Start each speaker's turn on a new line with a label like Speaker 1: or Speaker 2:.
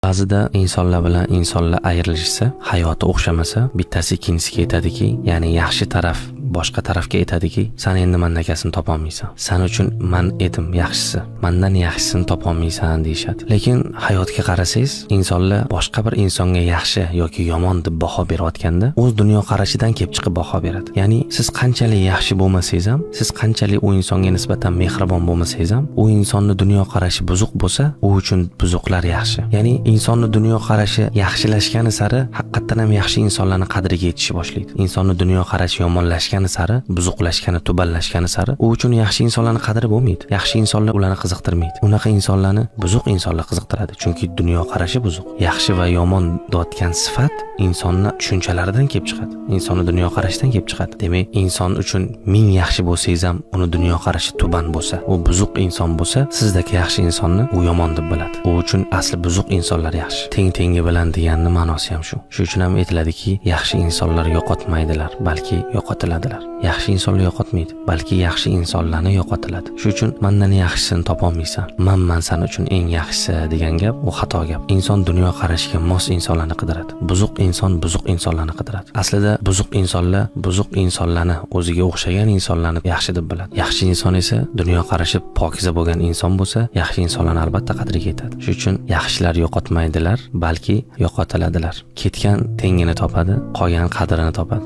Speaker 1: Ba'zida insonlar bilan insonlar ayrilishsa, hayoti o'xshamasa, bittasi ikkinchisiga aytadiki, ya'ni yaxshi taraf boshqa tarafga aytadiki, san endi mandakasini topolmaysan. San uchun man edim yaxshisi. Mandan yaxshisini topolmaysan deyishadi. Lekin hayotga qarasangiz, insonlar boshqa bir insonga yaxshi yoki yomon deb baho berayotganda, o'z dunyoqarashidan kelib chiqib baho beradi. Ya'ni siz qanchalik yaxshi bo'lmasangiz ham, siz qanchalik u insonga nisbatan mehribon bo'lmasangiz ham, u insonni dunyoqarashi buzuq bo'lsa, u uchun buzuqlar yaxshi. Ya'ni insonni dunyoqarashi yaxshilashgani sari haqiqatdan ham yaxshi insonlarni qadriga yetishib boshlaydi. Insonni dunyoqarashi yomonlashgani sari, buzuqlashgani, tubanlashgani sari u uchun yaxshi insonlarni qadri bo'lmaydi. Yaxshi insonlar ularni qiziqtirmaydi. Unaqa insonlarni buzuq insonlar qiziqtiradi, chunki dunyoqarashi buzuq. Yaxshi va yomon deyotgan sifat insonni tushunchalaridan kelib chiqadi. Insonni dunyoqarashidan kelib chiqadi. Demak, inson uchun ming yaxshi bo'lsangiz ham, uni dunyoqarashi tuban bo'lsa, u buzuq inson bo'lsa, sizdagi yaxshi insonni u yomon deb biladi. U uchun asli buzuq insonlar yaxshi. Teng tengi bilan deganni ma'nosi ham shu. Shu uchun ham aytiladiki, yaxshi insonlar yo'qotmaydilar, balki yo'qotiladilar. Yaxshi insonlar yo'qotmaydi, balki yaxshi insonlarni yo'qotiladi. Shu uchun mandan yaxshisini topolmaysan. Manman san uchun eng yaxshisi degan gap u xato gap. Inson dunyoqarashiga mos insonlarni qidiradi. Buzuq inson buzuq insonlarni qidiradi. Aslida buzuq insonlar buzuq insonlarni, o'ziga o'xshagan insonlarni yaxshi deb biladi. Yaxshi inson esa dunyoqarashi pokiza bo'lgan inson bo'lsa, yaxshi insonlarni albatta qadriga yetadi. Shuning uchun yaxshilar yo'qotmaydilar, balki yo'qotiladilar. Ketgan tengini topadi, qolgan qadrini topadi.